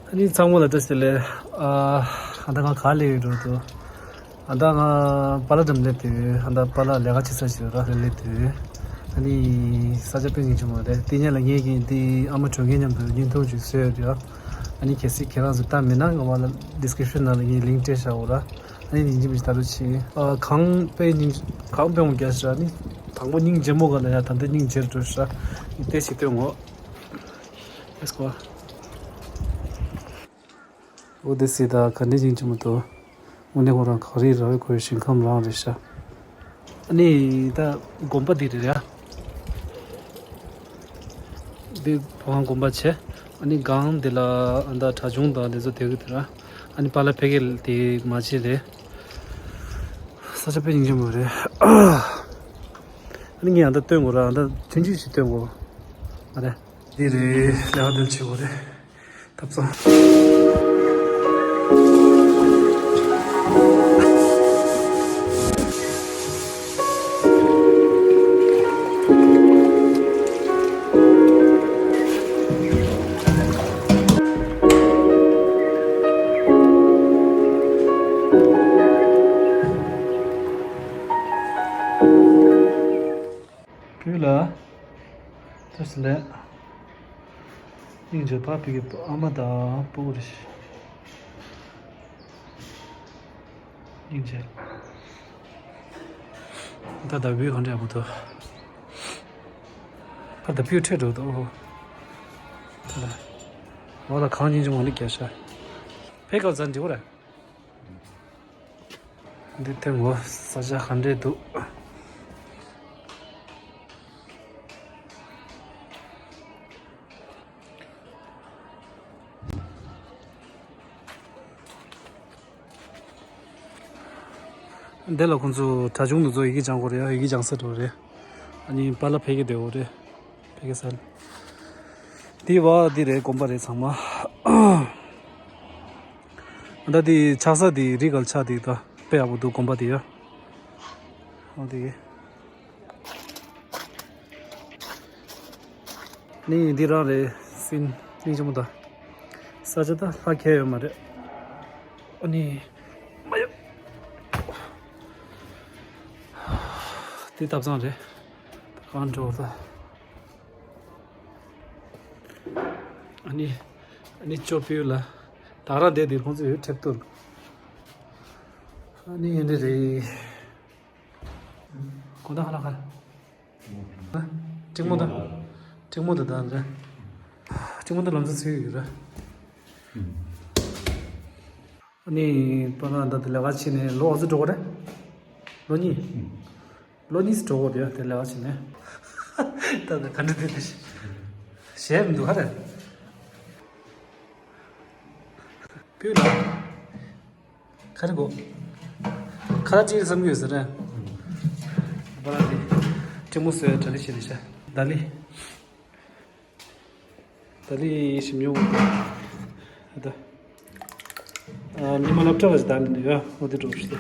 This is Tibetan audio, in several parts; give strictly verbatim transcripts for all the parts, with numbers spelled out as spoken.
ཨ་ནི་ཚང་མ་ལ་བཀྲ་ཤིས་བདེ་ལེགས། ཨ་ད་ང་ག་ལ་སླེབས་ཡོད་འགྲོ་འདུག་ཨ་ད་ང་པཱ་ལགས་འགྲམ་སླེབས་དུས། ཨ་ད་པཱ་ལགས་ལས་ཀ་བྱེད་ས་ཞིག་ར་སླེབས་དུས། ཨ་ནི་ས་ཆ་དཔེ་སྙིང་རྗེ་མོ་རེད། དེ་སྔོན་ལ་ངས་ཀྱིས་དེ་ཨ་མ་དྲུང་རྒྱུན་མཉམ་དུ་བརྙན་ཐུང་ཅིག་བཟོས་ཡོད་རེད། ཨ་ནི་གལ་སྲིད་ཁྱེད་རང་ཚོ་ལྟ་མེད་ན། ང་བ་ལ་ཌི་སི་ཀི་རིབ་ཤན་ནང་ལ་ངས་ལིང་ཀི་སྤྲད་བཞག་ཡོད་ར། ཨ་ནི་ཡིན་གཅིག་མིན་གཅིག་ལྟ་རོགས་བྱེད། ཨ་གངས་དཔེ་སྙིང་གངས་དཔེ་མོ་རྒྱག་ཤག་ཨ་ནི་དང་པོ་སྙིང་རྗེ་མོ་ག་ལ་ཡ། ད་ལྟ་སྙིང་རྗེ་རུ་འགྲོ་ཤག་ཨ་ནི་དེ་ཞིག་སྟོན་ངོ་། Let's go. འོ་དེ་སྲིད་ད་ག་འདྲའི་སྙིང་རྗེ་མོ་འདུག་དངོས་གནས་ཁོ་རང་གངས་རི་ར་བས་ཁོའི་ཞིང་ཁམས་རང་རེད་ཤག་ཨ་ནི་ད་དགོན་པ་འདི་རེད་ཡ། འདི་བོད་ཁང་དགོན་པ་བྱས། ཨ་ནི་སྒང་འདི་ལ་ཨ་ད་གྲྭ་ཆུང་དང་དེ་ཚོ་སྡོད་ཀྱི་འདུག་ར། ཨ་ནི་པཱ་ལགས་ཕ་གི་དེ་མ་བྱེད་རེད། ས་ཆ་དཔེ་སྙིང་རྗེ་མོ་རེད། ཨ་ནི་ངས་ཨ་ད་སྟོན་དགོས་ར། ཨ་ད་ཐུན་ཆུ་ཞིག་སྟོན་དགོས། ཨ་རེད། འདི་རེད། ལས་ཀ་འདི་བྱེད་དགོས་རེད། ཐབ་ཚང་། བུ་ལ། ཐུགས་སུ་ལེན། སྙིང་རྗེ། ཕ་ཕ་གི་ཨ་མ་དང་སྤུ་གུ་རེད། སྙིང་རྗེ། ད་ལྟ་བུའི་གང་འདྲ་མོ་འདུག་ཕར་ད་བུའི་ཁྲོད་འགྲོ་འདུག་འོ་ད་གང་སྙིང་རྗེ་མོ་འདི་རྒྱག་ཤག་ཕའི་ཁ་ཙང་འགྲིག་པ་རེད། འདི་ཐེངས་ངོ་ས་ཆ་ག་འདྲས་འདུག་འདི་ལ་ཁོང་ཚོ་གྲྭ་ཆུང་དེ་ཚོ་ཡི་གེ་སྦྱང་དགོས་རེད། ཡི་གེ་སྦྱང་ས་འགྲོ་རེད། ཨ་ནི་པཱ་ལགས་ཕ་གི་སྡོད་དགོས་རེད། ཕ་གི་ས། འདི་བ་འདི་རེད། དགོན་པ་རེད་ཚང་མ། ད་འདི་ཆགས་ས་འདི་རི་གལ་ཆགས་འདི་ད་དཔེ་ཡག་པོ་འདུག་དགོན་པ་འདི་ཡ། འོ་འདི། ནི་འདི་རང་རེད། སིན་སྙིང་རྗེ་མོ་ད། ས་ཆ་ད་ལྷག་ཁྱད་ཡོད་མ་རེད། ཨ་ནི་མ་ཡོད། འདི་ཐབ་ཚང་རེད། གང་འགྲོ་ད། ཨ་ནི་ཨ་ནི་ཅོ་པིའུ་ལ་ད་རང་བསྡད་དེ་ཁོང་ཚོ་ཡོད་ཁྲེབ་ཏུར། ཨ་ནི་ཡིན་འདི་རེད། གོ་ད་ཧ་ལ་ཁ། ཨ་ཀྲིག་མོ་ད། ཀྲིག་མོ་ད་ད་རེད། ཀྲིག་མོ་ད་ལམ་སང་ཚུད་ཡོད་ར། ཨ་ནི་པ་ན་ད་དེ་ལས་ཀ་བྱས་ནས་ལོ་ག་ཚོད་འགྲོ་གི་རེད། ལོ་གཉིས། ལོ་གཉིས་འགྲོ་གི་རེད་དེ་ལས་ཀ་བྱས་ནས། ད་ད་ག་འདྲ་དེ་དེ་ཞེ་མི་འདུག་ག་རེད། བུ་ལ། ག་རེ་གོ། ཁ་ལག་ཅིག་བསམ་གྱི་ཡོད་ཟེར་ན། པ་ལགས་དེ། ཀྲིག་མོ་བཟོས་གྲ་སྒྲིག་བྱས་ནས་ཤ། ད་ལི། ད་ལི་ཞིམ་ཉུང་། ད། ཉི་མ་སློབ་གྲྭ་བ་ཞིག་ད་ནི་འདུག་ཡ། འོ་དེ་འགྲོ་ཞིག་ད།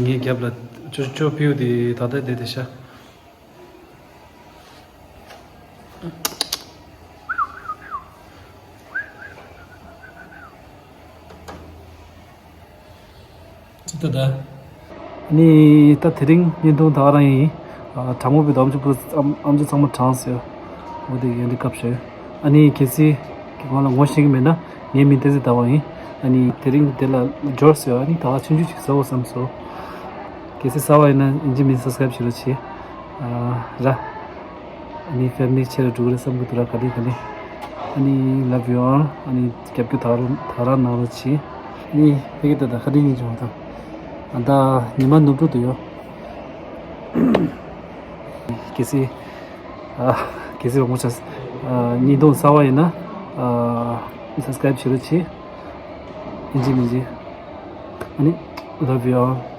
ངའི་རྒྱབ་ལ་ཅོ་ཅོ་ཕིའུ་དེ་ད་ལྟ་བསྡད་དེ་ཤ། ཅི་ལྟ་ད། ནི་ད་དེ་རིང་བརྙན་ཐུང་ད་ག་རང་ཡིན། ཨ་དྲང་མོ་བོད་ཨམ་ཅོག་པོ་ཨམ་ཨམ་ཅོག་ཚང་མ་དྲངས་ཟེར། འོ་དེ་ཡོན་ཏན་སྐབས་ཤོད། ཨ་ནི་གལ་སྲིད་ཁྱེད་རང་ལ་ངོ་ཤེས་ཀྱི་མེད་ན་ངའི་མིང་བསྟན་འཛིན་ཟླ་བ་ཡིན། ཨ་ནི་དེ་རིང་དེ་ལ་འབྱོར་ཟེར། ཨ་ནི་ད་ག་ཆུང་ཆུང་ཅིག་ཟ་འོ་བསམ་སོང་། གལ་སྲིད་ཟ་བ་ཡིན་ན་ཡིན་གཅིག་མིན་གཅིག་སབ་སི་ཀ་རབ་བྱེད་རོགས་བྱེད། ཨ་ར། ཨ་ནི་ཕེ་མི་ལི་ཆེ་རུ་འགྲོ་གི་རེད་བསམ་གི་འདུག་ར། ག་ལེ་ག་ལེ། ཨ་ནི་love you all། ཨ་ནི་རྒྱབ་སྐྱོར་ད་རུང་ད་རང་གནང་རོགས་གྱིས། ཨ་ནི་ཕ་གི་ད་ད་ག་དེ་ཉིན་བྱུང་ད། ཨ་ད་ཉི་མ་ནུབ་འགྲོ་འདུག་ཡོ། གལ་སྲིད་ ཨ། གལ་སྲིད་ངོ་ཆ་ཨ་ཉིས་སྟོང་གསར་པ་ཡིན་ན་ཨ་སབ་སི་ཀ་རེབ་བྱེད་རོགས་གྱིས། ཡིན་གཅིག་མིན་གཅིག་ཨ་ནི། Love you all.